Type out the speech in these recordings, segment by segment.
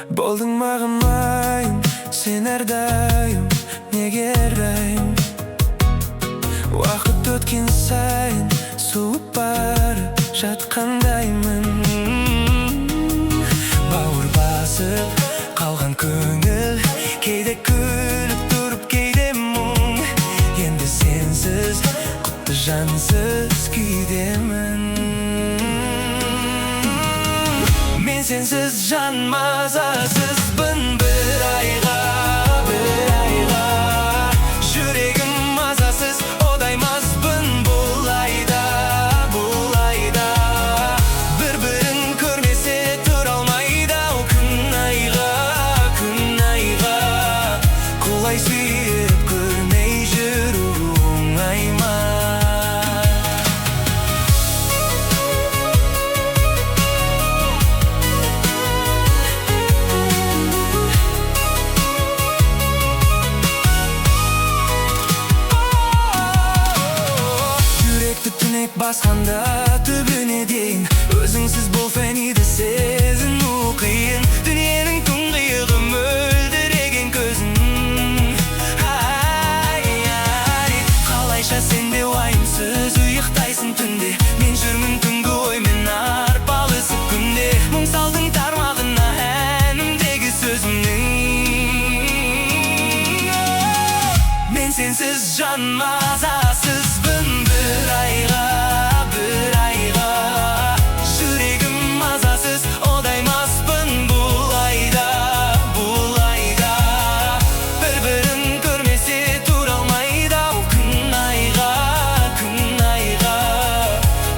Болдың маған майым, сен әрдайым, неге әрдайым? Уақыт өткен сайын суып бара жатқандаймын. Бауыр басып қалған көңіл, кейде күліп тұрып, кейде мұң. Енді сенсіз құтты жансыз күйдемін. Мен сенсіз жан мазасызбын бір айға, бір айға. Жүрегім мазасыз, одаймаспын бұл айда, бұл айда. Бір-бірін көрмесе тұра алмайды ау күн айға, күн айға. Құлай сүйіп көрмей жүру оңай ма? Жүректі түнек басқанда түбіне дейін, өзіңсіз бұл фәниді сезіну қиын. Дүниенің тұңғиығы мөлдіреген көзің. Ай, ай, қалайша сен де уайымсыз ұйықтайсың түнде? Мен жүрмін түнгі оймен арпалысып күнде. Мұң салдың тармағына әнімдегі сөзімнің. Мен сенсіз жан мазасызбын бір айға, бір айға. Жүрегім мазасыз, одаймаспын бұл айда, бұл айда. Бір-бірін көрмесе тұра алмайды ау күн айға, күн айға.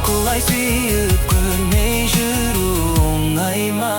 Құлай сүйіп көрмей жүру оңай ма?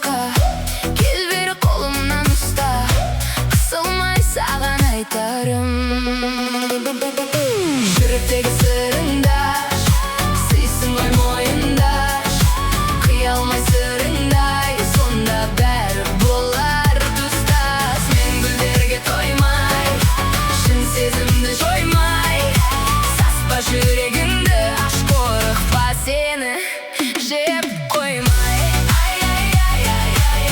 басқа. Кел бері, қолымнан ұста. Қысылмай саған айтарым. Жүректегі сырыңды аш, сыйсың ғой мойындаш. Қия алмай сырыңды ай, сонда бәрі болар тұстас. Мен гүлдерге тоймай, шын сезімді жоймай. Саспа, жүрегіңді аш, қорықпа, сені жеп қоймай. Ай, ай, ай, ай, ай.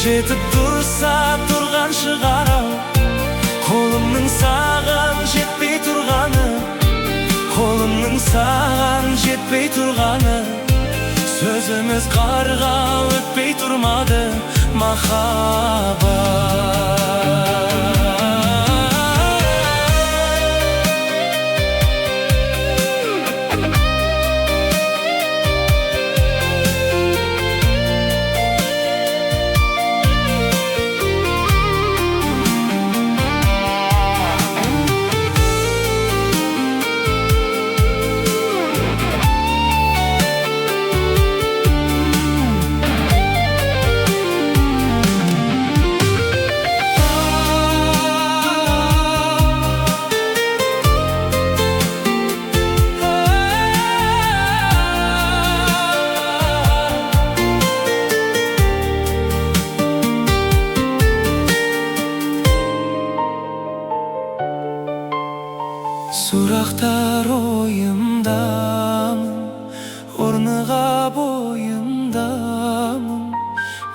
Жетіп тұрса тұрған шығар ау, қолымның саған жетпей тұрғаны, қолымның саған жетпей тұрғаны. Сөзіміз қарға өтпей тұрмады, махаббат. Сұрақтар ойымдамын, орныға бойымдамын.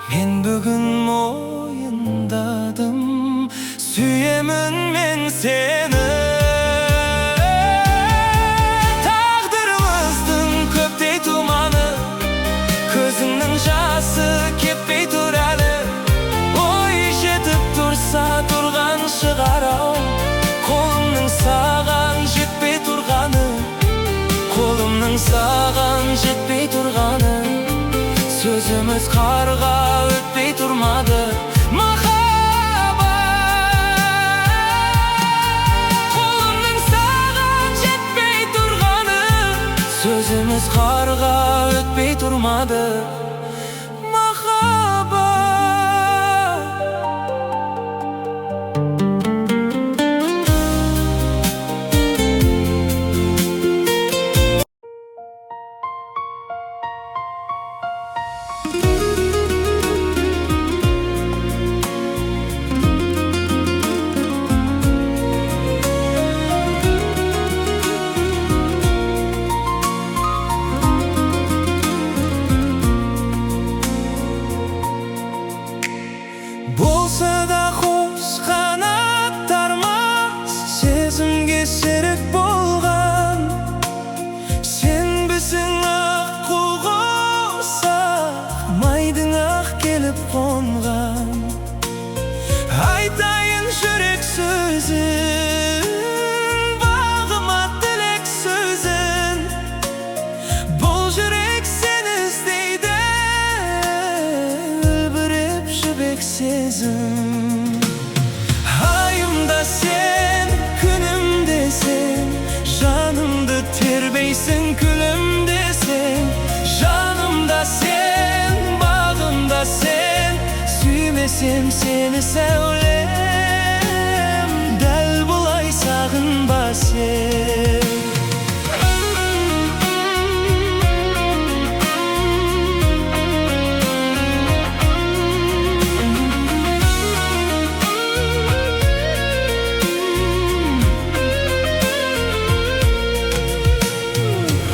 Мен бүгін мойындадым, сүйемін мен сені. Тағдырымыздың көптей тұманы, көзіңнің жасы кетпей тұр әлі. Ой жетіп тұрса тұрған шығар ау, қолымның саған жетпей тұрғаны, қолымның саған жетпей тұрғаны. Сөзіміз қарға өтпей тұрмады, махаббат. Қолымның саған жетпей тұрғаны, сөзіміз қарға өтпей тұрмады, махаббат. Болса да қос қанаттармас, сезімге серік болған. Сенбісің ақ құсақ, майдың ақ келіп қонған. Айтайын жүрек сөзін, бағыма тілек сөзін. Бұл жүрек сені іздейді, үлбіреп жібек сезім. Айым да сен, күнім де сен, жанымды тербейсің, күлім де сен. Жаным да сен, бағым да сен, сүймесем сені сәулем, дәл бұлай сағынба сен.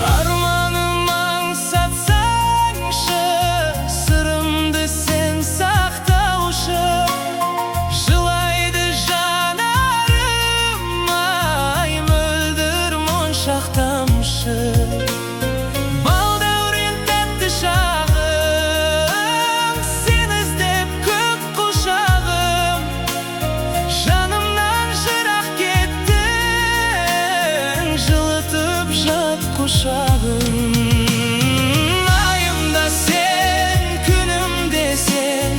Арманым аңсатсаңшы, сырымды сен сақтаушы. Жылайды жанарым ай, мөлдір моншақ тамшы. Балдәурен тәтті шағым, сені іздеп көк құшағым. Жанымнан жырақ кеттің, жылытып жат құшағым. Айым да сен, күнім де сен,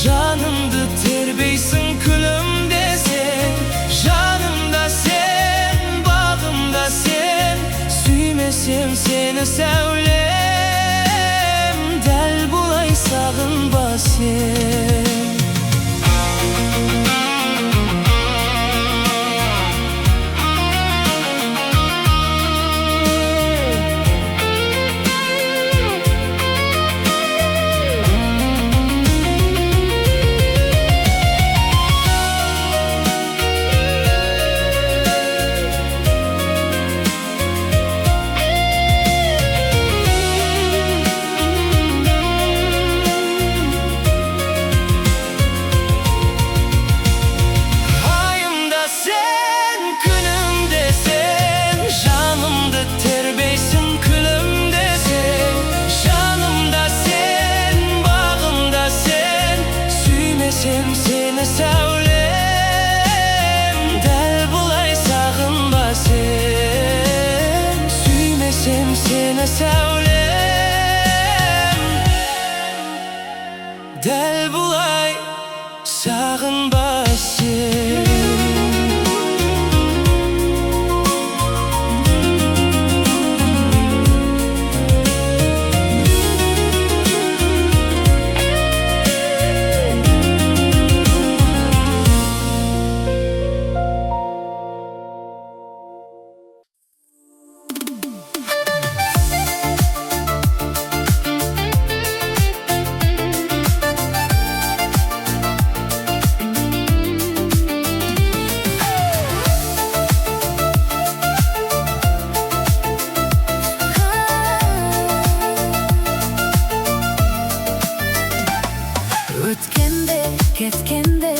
жанымды тербейсің, күлім де сен. Жаным да сен, бағым да сен, сүймесем сені сәулем, дәл бұлай сағынба сен. Дәл бұлай сағынба сен. Өткенде, кеткенде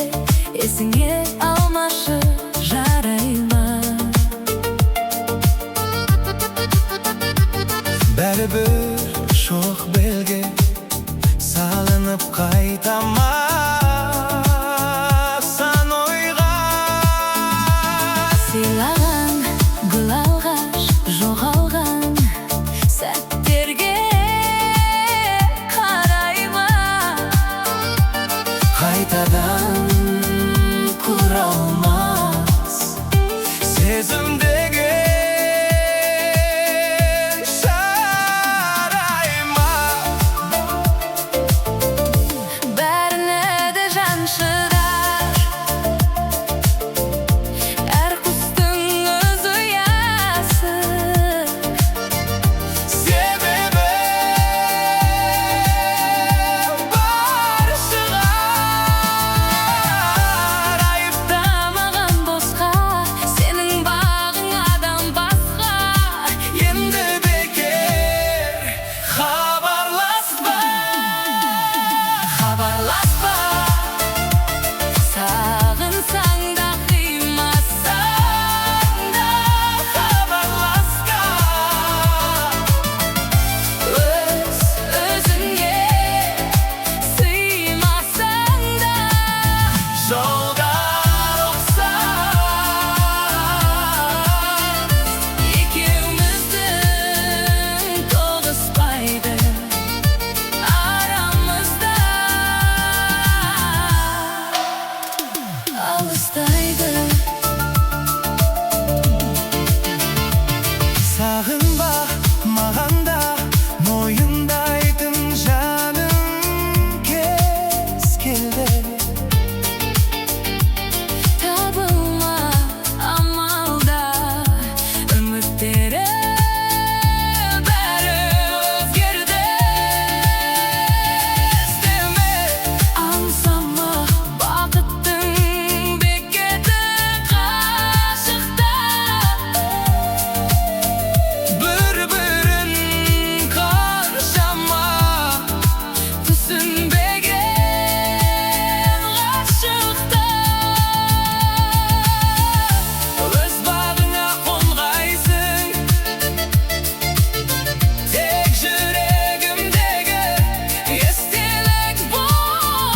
есіңе алмашы, жарай ма? Бәрібір жоқ белге салынып қайтамасан ойға. Сыйлаған гүл алғаш жоғалған сәттерге қарай ма? Қайтадан көре алмас сезім деген жарай ма? Бәріне де жан шыдар, әр құстың өз ұясы. Себебі бар шығар. Айыптамаған босқа, сенің бағың адам басқа. Енді бекер хабарласпа. Хабарласпа, сағынсаң да, қимасаң да. Хабарласпа. Өз өзіңе сыймасаң да. Жолдар ұқсас. Екеуміздің тоғыспайды арамызда, алыстайды. Сағынба маған да мойындайтын жаным, кез келді. Табылма амалда үміттері, бәрі өзгерді. Іздеме. Аңсама, бақыттың бекеті қашықта. Бір бірін қаншама түсінбеген ғашықтар. Өз бағыңа қонғайсың, тек жүрегімдегі естелік болғайсың.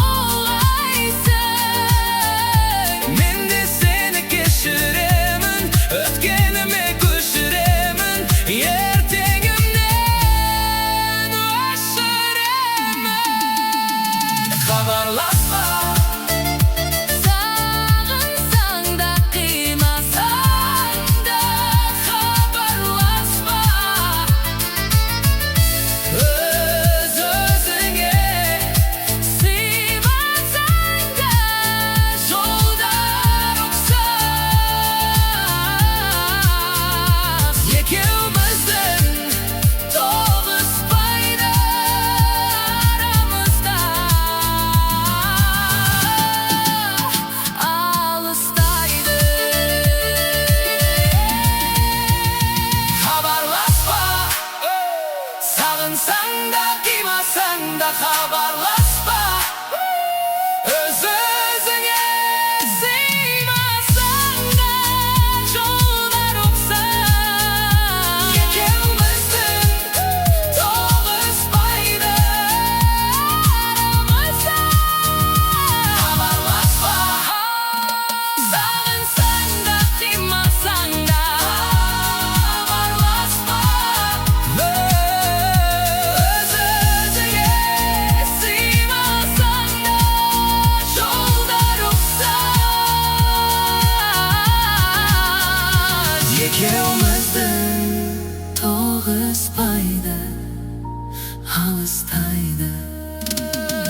Мен де сені кешіремін, өткеніме көшіремін, ертеңімнен өшіремін. Хабарласпа. Сағынсаң да, қимасаң да, хабарласпа. Өз өзіңе сыймасаң да, жолдар ұқсас. Екеуміздің тоғыспайды арамызда, алыстайды. Хабарласпа, сағынсаң да, қимасаң да, хабарласпа. Өз өзіңе сыймасаң да, жолдар ұқсас. Екеуміздің тоғыспайды арамызда. Хабарласпа. Сағынсаң да, қимасаң да, хабарласпа. Өз өзіңе сыймасаң Алыстайды.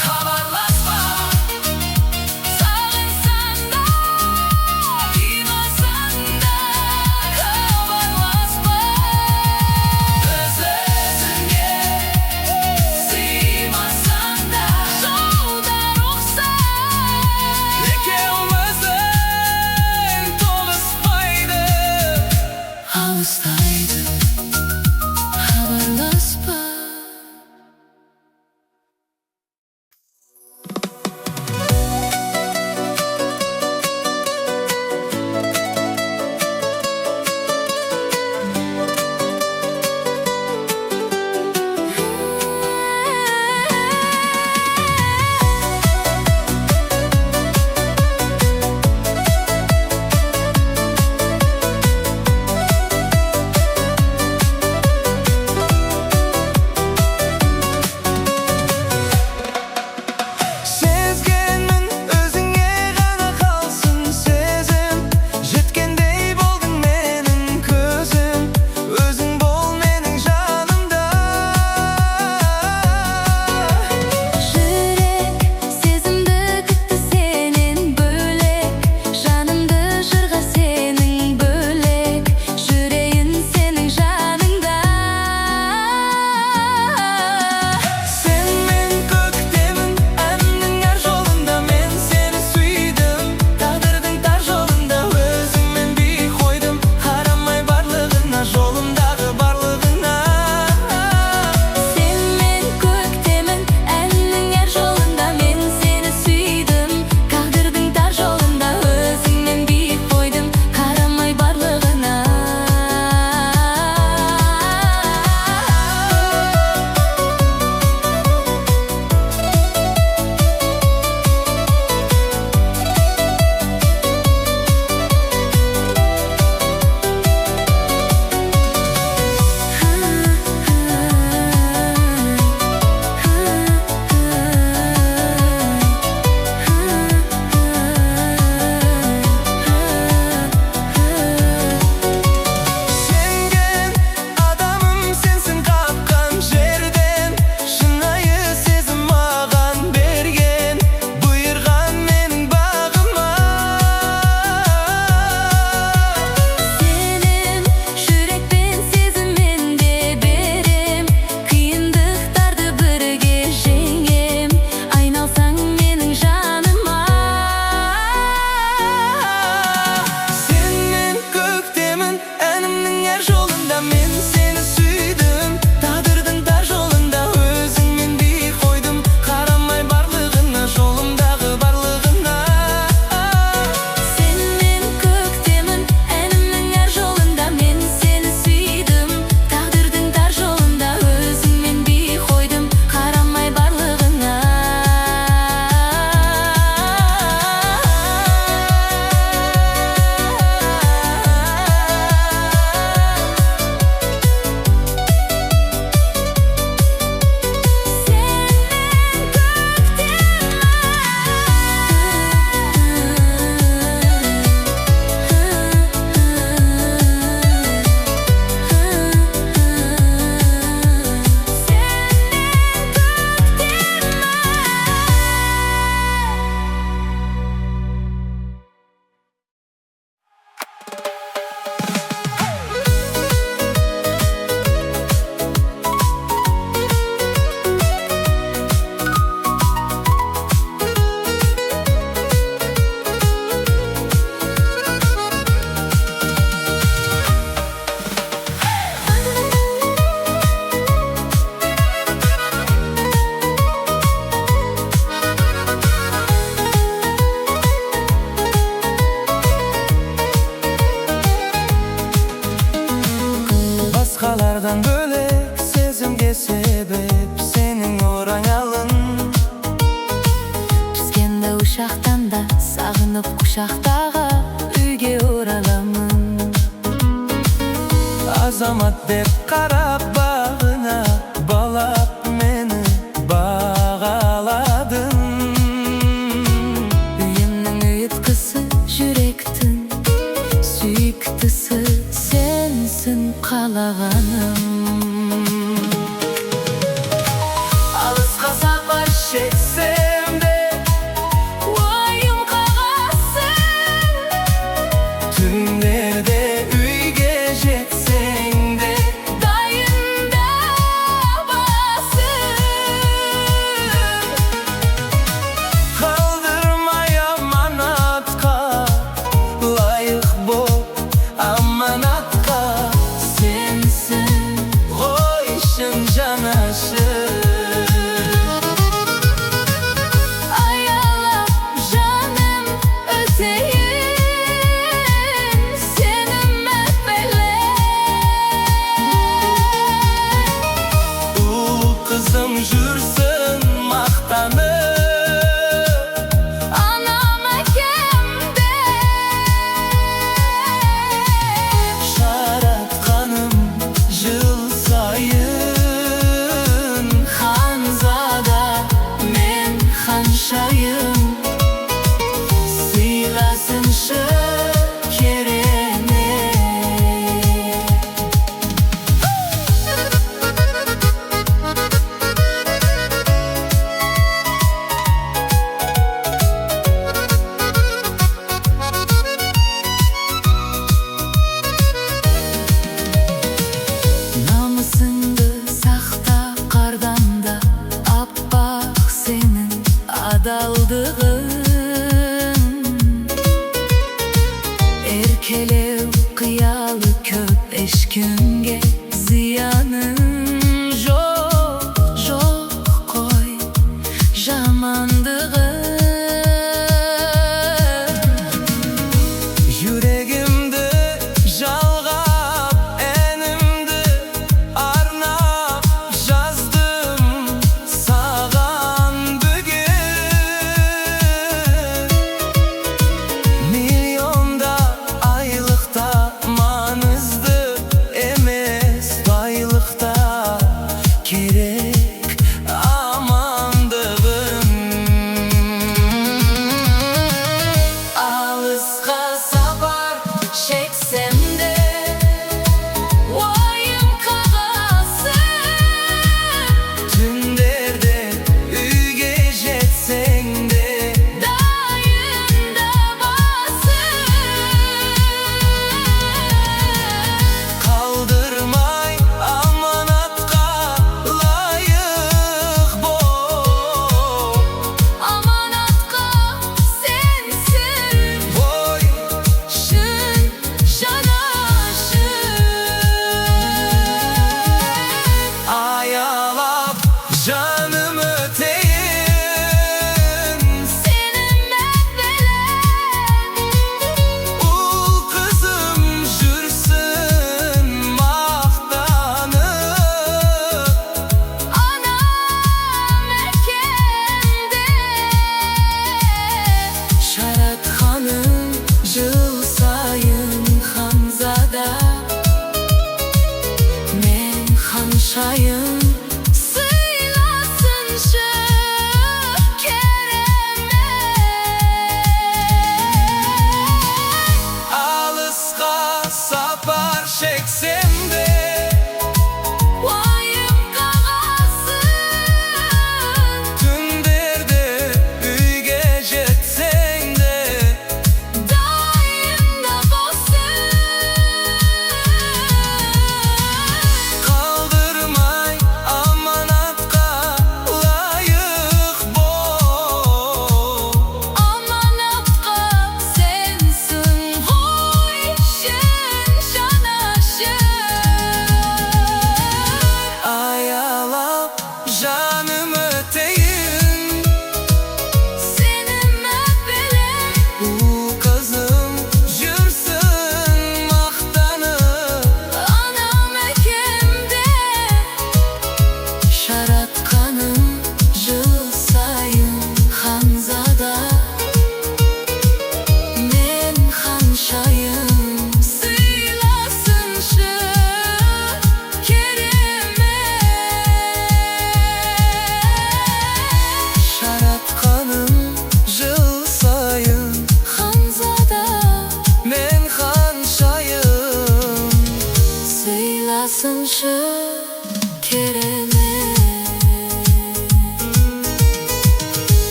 Хабарласпа. Сағынсаң да, қимасаң да, хабарласпа. Өз өзіңе сыймасаң да, жолдар ұқсас. Екеуміздің тоғыспайды. Алыстайды. Хабарласпа. Сезгенмін, өзіңе ғана қалсын сезім. Жеткендей болдың менің көзім. Өзің бол менің жанымда. Жүрек сезімді күтті сенен бөлек. Жанымды жырға сенің бөлек. Жүрейін сенің жаныңда. Сен мен көктемін, әннің әр жолында. Мен сені сүйдім, тағдырдың тар жолында. Өзіңмен биік қойдым, қарамай барлығына, жолымдағы барлығына. Сен мен көктемін, әннің әр жолында. Мен сені сүйдім, тағдырдың тар жолында. Өзіңмен биік қойдым, қарамай барлығына. Сенген адамым сенсің тапқан жерден. Шынайы сезім маған берген, бұйырған менің бағыма. Сенем, жүрекпен сезіммен де берем. Қиындықтарды бірге жеңем. Айналсаң менің жаныма. Сен мен көктемін, әнімнің әр жолында. Мен сені сүйдім, тағдырдың тар жолында. Өзіңмен биік қойдым, қарамай барлығына, жолымдағы барлығына. Сен мен көктемін, әнімнің әр жолында. Мен сені сүйдім, тағдырдың тар жолында. Өзіңмен биік қойдым, қарамай барлығына. Сен мен көктемін. Сен мен көктемін. Басқалардан бөлек сезімге себеп сенің оралың. Түскенде ұшақтан да, сағынып құшақтағы үйге ораламын. Азамат деп қарап бағына балап, мені бағаладың. Үйімнің ұйытқысы, жүректің сүйіктісі сенсің қалағаным. Мақтанышы. Аялап, жаным, өтейін сені мәпелеп. Ұл қызым жүрсін мақтанып. Анам, әкем деп. Жаратқаным жыл сайын ханзада мен ханшайым сыйласыншы керемет. Намысыңды сақта қардан да аппақ сенің адалдығың. Еркелеу қиялы көп, ешкімге зияның жоқ, жоқ қой жамандығың. Жүрегімді жалғап, әнімді арнап жаздым саған бүгін. Миллионда айлықта маңызды емес, байлықта керек амандығым. Алысқа сапар шексем де, ойым қағасын. Түндерде үйге жетсең де, Дайында басың. Қалдырмай аманатқа лайық.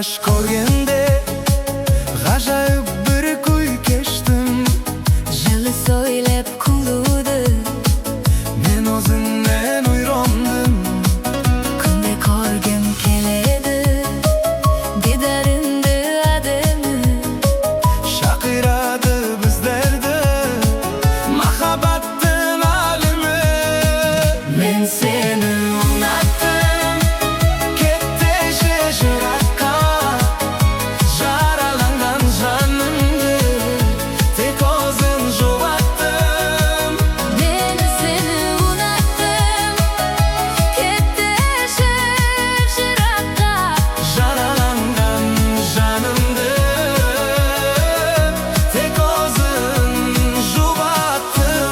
Алғаш көргенде ғажайып бір күй кештім. Жылы сөйлеп күлуді. Мен өзіңнен үйрендім. Күнде көргім келеді дидарыңды әдемі. Шақырады біздерді махаббаттың әлемі. Мен сені ұнаттым, кетші жыраққа. Жараланған жанымды тек өзің жұбаттым. Мен сені ұнаттым, кетші жыраққа. Жараланған жанымды тек өзің жұбаттым.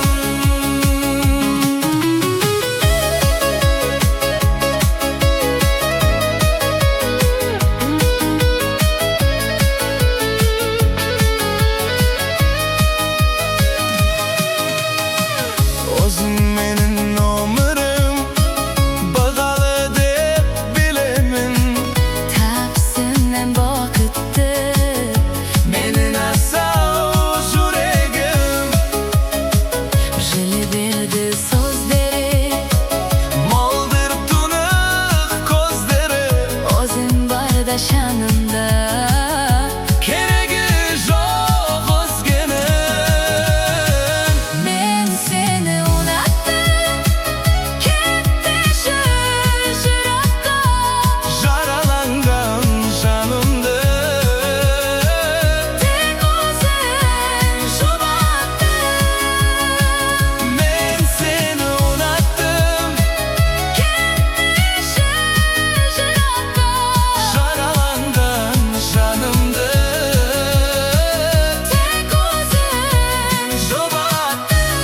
Өзің менің өмірім бағалы деп білемін. Тапсынан бақытты. Менің асау жүрегім. Жылы берді сөздері. Мөлдір тұнық көздері. Өзің барда жанымда. Керегі жоқ өзгенің. Мен сені ұнаттым, кетші жыраққа. Жараланған жанымды Тек өзің жұбаттың. Мен сені ұнаттым. Кетші жыраққа. Жараланған жанымды Тек өзің жұбаттым.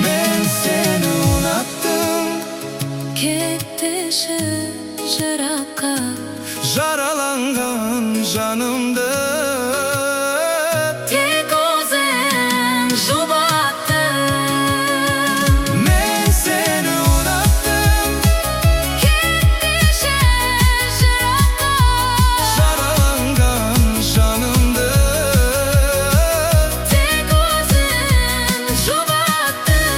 Мен сені ұнаттым. Кетші жыраққа. Жараланған жанымды Тек өзің жұбаттың. Мен сені ұнаттым. Кетші жыраққа. Жараланған жанымды Тек өзің жұбаттың.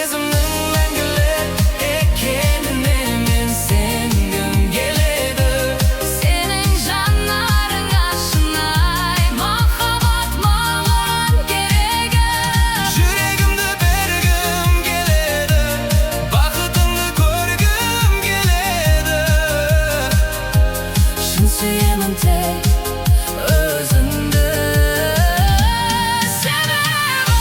Сезімнің мәңгілік екеніне мен сенгім келеді. Сенің жанарыңа шынай махаббат маған керегі. Жүрегімді бергім келеді, бақытыңды көргім келеді. Шын сүйемін тек өзіңді. Себебі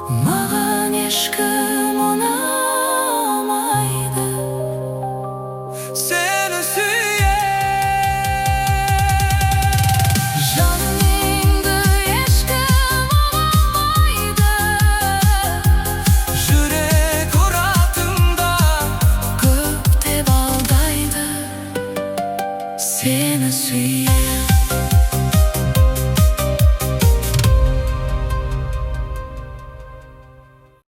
Маған ешкім